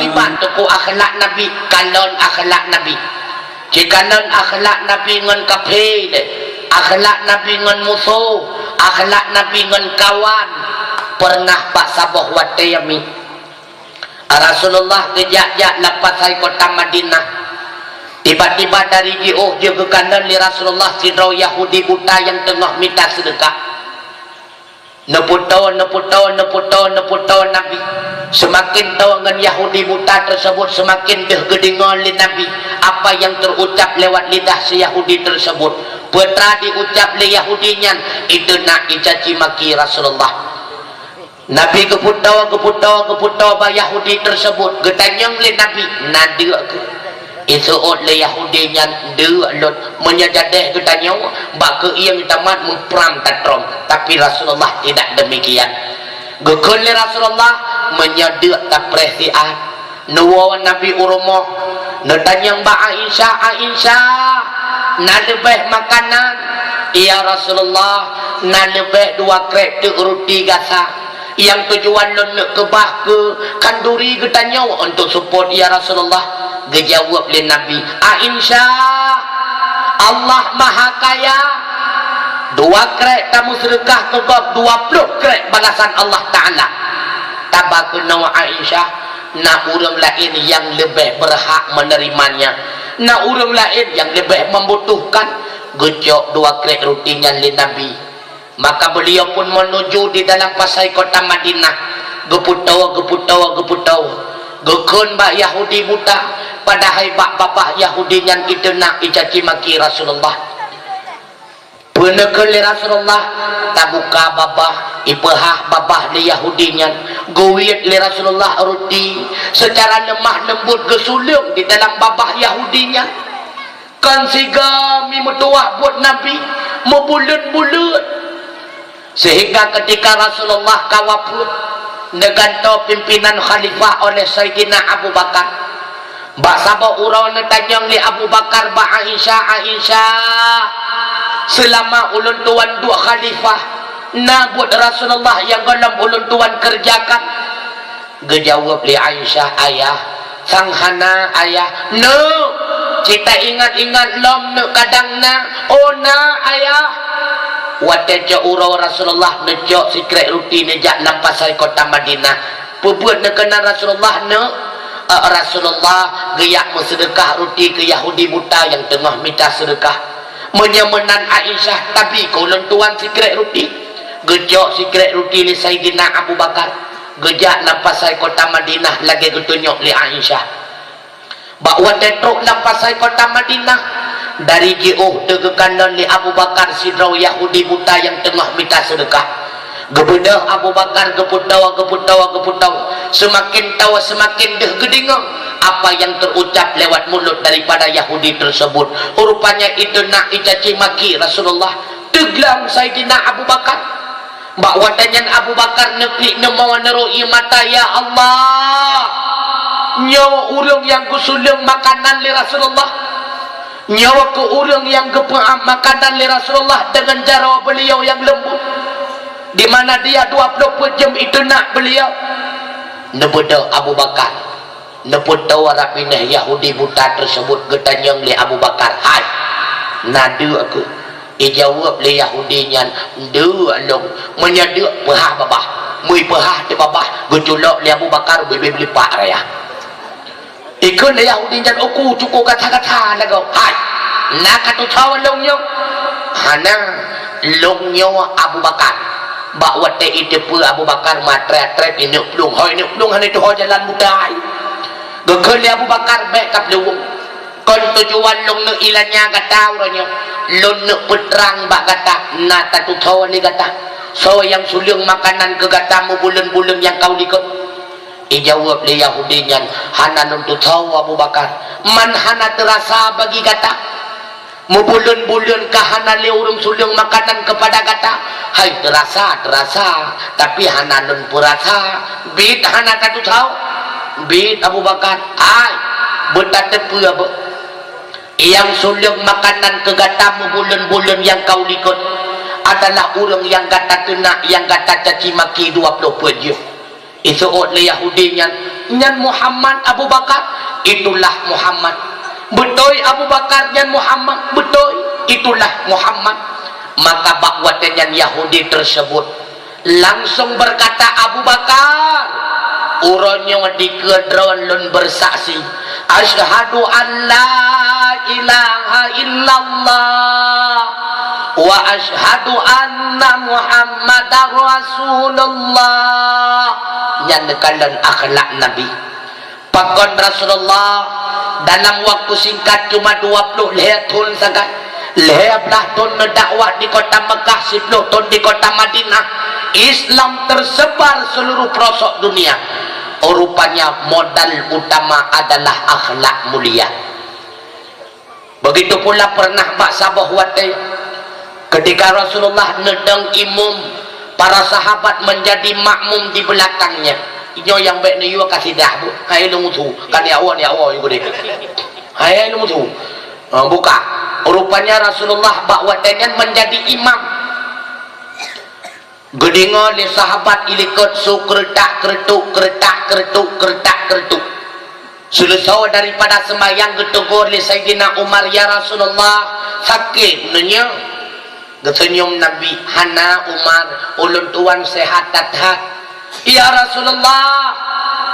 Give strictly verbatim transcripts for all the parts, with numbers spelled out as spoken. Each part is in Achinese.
Iban teupeu akhlak Nabi, kalon akhlak Nabi. Jikalon akhlak Nabi ngon kafé, akhlak Nabi ngon musoh, akhlak Nabi ngon kawan. Pernah bak saboh watée mi, Rasulullah geujak-jak lam pasai kota Madinah. Tiba-tiba dari jiôh jeuet geukalon lé Rasulullah sidroe Yahudi buta nyang teungoh mita seudeukah. Neupeutoe, neupeutoe, neupeutoe, neupeutoe Nabi. Seumaken toe ngon Yahudi buta teurseubut, seumaken deuh geudeungoe lé Nabi apa nyang teuucab lewat lidah si Yahudi teurseubut. Peue teuma diucab lé Yahudi nyan, "Itu nak dicaci maki Rasulullah." Nabi geupeutoe, geupeutoe, geupeutoe bak Yahudi teurseubut, geutanyong lé Nabi, "Na deuk keuh?" Iseuôt lé Yahudi nyan, "Deuk lôn, meunyoe jadeh geutanyoe, bak keuieng tamat meupram tatrom." Tapi Rasulullah tidak demikian. Geukheun lé Rasulullah, "Meunyoe deuk tapreh siat." Neuwoe Nabi u rumoh, neutanyong bak Aisyah, "Aisyah, na leubeh makanan?" "Ya Rasulullah, na leubeh dua krek teuk ruti gasa." "Nyang tujuan lôn neuk keubah keu khanduri geutanyoe untuk seupôt, ya Rasulullah?" Geujaweueb lé Nabi, "Aisyah, Allah Maha Kaya. Dua krek tameuseudeukah keu gob, dua ploh krek balasan Allah Ta'ala." Taba keunoe Aisyah, na ureuëng laén nyang leubeh beurhak meuneurimanya. Na ureuëng laén nyang leubeh membutuhkan. Geucok dua krek ruti nyan lé Nabi. Maka beuliau pun meunuju di dalam pasai kota Madinah, geupeutoe, geupeutoe, geupeutoe. Geukheun bak Yahudi buta, padahai bak babah Yahudi nyan iteunak icaci maki Rasulullah. Peue neukheun lé Rasulullah, tabuka babah, ipeuhah babah lé Yahudi nyan, geuwiet lé Rasulullah ruti, seucara leumah leumbot geusuleueng di dalam babah Yahudi nyan. Kon sigoe mi meutuwah buet Nabi, meubuleuen-buleuen. Sehingga ketika Rasulullah ka wafeuet, neugantoe pimpénan khalifah oleh Saidina Abu Bakar. Bak saboh uroe neutanyong lé Abu Bakar bak Aisyah, "Aisyah, seulama ulôn tuan duek khalifah, na buet Rasulullah nyang gohlom ulôn tuan keureujakan?" Geujaweueb lé Aisyah, "Ayah, sang hana, Ayah." "Neuk, cit taingat-ingat lom neuk kadang na." "Oh na, Ayah." Watée cok uroe Rasulullah neucok sikrek ruti neujak lam pasai kota Madinah. Peue buet neukeunan Rasulullah neuk? Eh, Rasulullah geujak meuseudeukah ruti keu Yahudi buta nyang teungoh mita seudeukah. Meunyoe meunan Aisyah, tabi keu ulôn tuan sikrek ruti. Geucok sikrek ruti lé Saidina Abu Bakar. Geujak lam pasai kota Madinah lagée geutunyok lé Aisyah. Bak watée trok lam pasai kota Madinah, dari jiôh teuh geukalon lé Abu Bakar sidroe Yahudi buta nyang teungoh mita seudeukah. Geubeudôh Abu Bakar geupeutoe, geupeutoe, geupeutoe. Seumaken toe, seumaken deuh geudeungoe apa nyang teuucab lewat mulut daripada Yahudi teurseubut. Rupanya iteunak icaci maki Rasulullah. Teuglom Saidina Abu Bakar. Bak watée nyan Abu Bakar neuklik neumoe neurô ié mata, "Ya Allah! Nyoe ureuëng nyang geusuleueng makanan lé Rasulullah. Nyoe keuh ureuëng nyang geupeuam makanan lé Rasulullah deungon jaroe beuliau nyang leumbot. Di mana dia dua ploh peuet jeuem iteunak beuliau?" Neubeudôh Abu Bakar. Neupeutoe rab binéh Yahudi buta teurseubut geutanyong lé Abu Bakar, "Hai, na deuk keuh?" Ijaweueb lé Yahudi nyan, "Deuk lôn." "Meunyoe deuk, peuhah babah." Meupeuhah teuk babah, geuculok lé Abu Bakar ubé-bé beulipak raya. Ikheun lé Yahudi nyan, "Uku cuko gata-gata lagoe." "Hai, na ka tusoe lôn nyoe?" "Hana, lôn nyoe Abu Bakar." Bak watée iteupeue Abu Bakar meuatré-atré ineuk plueng. Hôi ineuk plueng hana tuho jalan muda. Geukheun lé Abu Bakar, "Bék kaplueng. Kon tujuan lôn neuk ilanya gata uroe nyoe. Lôn neuk peutrang bak gata, na tatusoe lé gata. Soe nyang suleueng makanan keu gata meubuleuen-buleuen nyang ka u likot?" Ijaweueb lé Yahudi nyan, "Hana lôn tusoe Abu Bakar. Man hana teurasa bagi gata? Meubuleuen-buleuen ka hana lé ureuëng suleueng makanan keupada gata?" "Hai, teurasa, teurasa, tapi hana lôn peurasa." "Biet hana tatusoe?" "Biet Abu Bakar." "Hai, beutateupeue beuh. Nyang suleueng makanan keu gata meubuleuen-buleuen nyang ka u likot adalah ureuëng nyang gata teunak, nyang gata caci maki dua ploh peuet jeuem. Iseuôt lé Yahudi nyan, "Nyan Muhammad Abu Bakar?" "Itulah Muhammad." "Beutôi Abu Bakar nyan Muhammad?" "Beutôi, itulah Muhammad." Maka bak watée nyan Yahudi tersebut langsung berkata, "Abu Bakar, uroe nyoe dikeue droe lôn bersaksi, asyhadu an la ilaha illallah wa asyhadu anna Muhammadar Rasulullah." Nyan kalon akhlak Nabi. Pakon Rasulullah dalam waktu singkat cuma dua puluh lhée thon sagai, lhée blaih thon neudakwah di kota Mekah, siploh thon di kota Madinah, Islam tersebar seluruh pelosok dunia. Rupanya modal utama adalah akhlak mulia. Begitu pula pernah bak saboh watée, ketika Rasulullah neudong imum, para sahabat menjadi makmum di belakangnya. Nyoe nyang bék neuyue kasidah bu, hai lôn musu, kan ya Allah, ya Allah, yue geude. Hai lôn musu. Ha, buka. Rupanya Rasulullah bak watée nyan menjadi imam. Geudeungoe lé sahabat ilikot su keuretak-keuretuk, keuretak-keuretuk, keuretak-keuretuk. Seuleusoe daripada seumayang geuteugor lé Saidina Umar, "Ya Rasulullah, sakét neunyoe?" Geuseunyum Nabi, "Hana Umar, ulôn tuan sehat that-that." "Ya Rasulullah,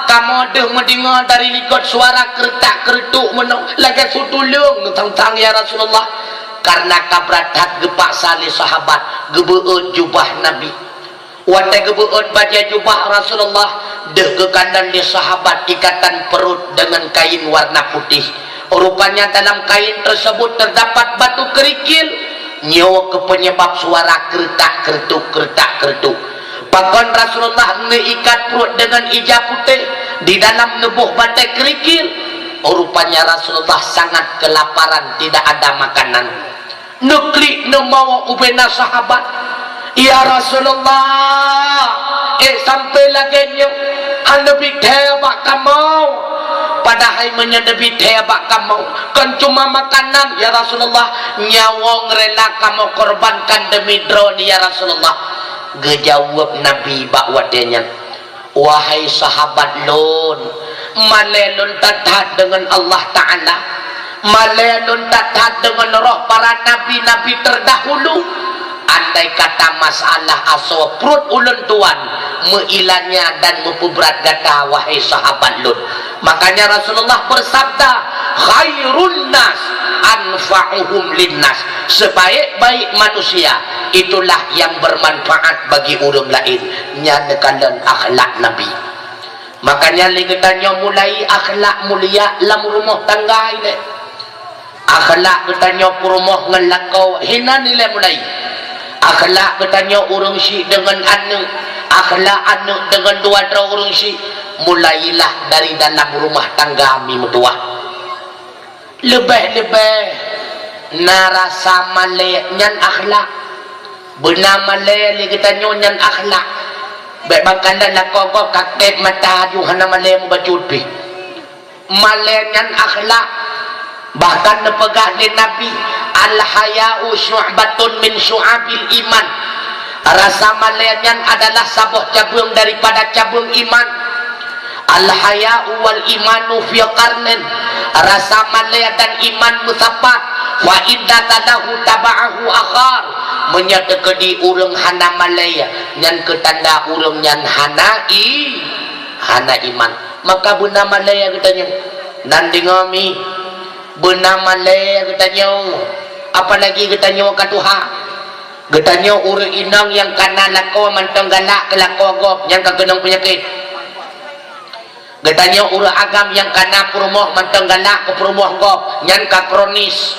kamoe deuh meudeungoe dari likot suara keuretak-keuretuk meunoe, lagée su tuleueng neutang-tang, ya Rasulullah." Karena ka brat that geupaksa lé sahabat geubeuôt jubah Nabi. Watée geubeuôt bajée jubah Rasulullah, deuh geukalon lé sahabat ikatan perut deungon kain warna putih. Rupanya dalam kain tersebut terdapat batu kerikil. Nyoe keuh penyebab suara keuretak-keuretuk, keuretak-keuretuk. Pakon Rasulullah neuikat pruet deungon ija putéh, di dalam neuboh batée keurikil. Rupanya Rasulullah sangat kelaparan, tidak ada makanan. Neuklik neumawök ubena sahabat, "Ya Rasulullah, ék sampoe lagée nyoe, hana neubi thée bak kamoe. Padahai meunyoe neubi thée bak kamoe, kon cuma makanan, ya Rasulullah, nyawöng rela kamoe korbankan demi Droeneuh, ya Rasulullah." Geujaweueb Nabi bak watée nyan, "Wahai sahabat lôn, malée lôn that-that deungon Allah Ta'ala, malée lôn that-that deungon roh para nabi-nabi terdahulu. Andai kata masalah asoe pruet ulôn tuan, meuilanya dan meupeubrat gata, wahai sahabat lôn." Makanya Rasulullah bersabda, "Khairun nas anfa'uhum linnas." Sebaik-baik manusia, itulah yang bermanfaat bagi ureuëng laén. Nyan kalon akhlak Nabi. Makanya lé geutanyoe mulai akhlak mulia lam rumoh tangga ilée. Akhlak geutanyoe peurumoh ngon lakoe hina nilai mulai. Akhlak geutanyoe ureuëng syiek deungon aneuëk, akhlak aneuëk deungon dua droe ureuëng syiek, mulailah dari dalam rumah tangga mi meutuwah. Leubeh-leubeh na rasa malée nyan akhlak. Beuna malée lé geutanyoe nyan akhlak. Bék bangkalon lakoe gob ka kép mata aju hana malée meubacut pih. Malée nyan akhlak. Bahkan neupeugah lé Nabi, "Al-haya'u syu'batun min syu'abil iman." Rasa malée nyan adalah saboh cabeueng daripada cabeueng iman. "Al-haya'u wal imanu fi qarnin." Rasa malée dan iman meusapat. "Fa in zalahu taba'ahu akhar." Meunyoe teukeudi ureuëng hana malée, nyan keuh tanda ureuëng nyan hana i-, hana iman. Maka beuna malée geutanyoe. Nan deungoe mi, beuna malée geutanyoe. Apalagi geutanyoe ka tuha. Geutanyoe ureuëng inong nyang kana lakoe mantong galak keu lakoe gob, nyang ka keunong peunyakét. Geutanyoe ureuëng agam nyang kana peurumoh mantong galak keu peurumoh gob, nyan ka kronis.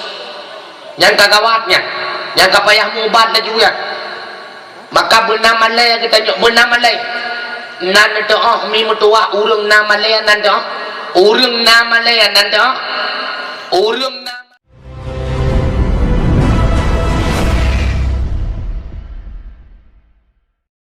Nyan ka gawat nyan. Nyan ka payah meuubat laju nyan. Maka beuna malée geutanyoe, beuna malée. Nan teuoh mi meutuwah ureuëng na malée nan teuoh. Ureuëng na malée nan teuoh. Ureuëng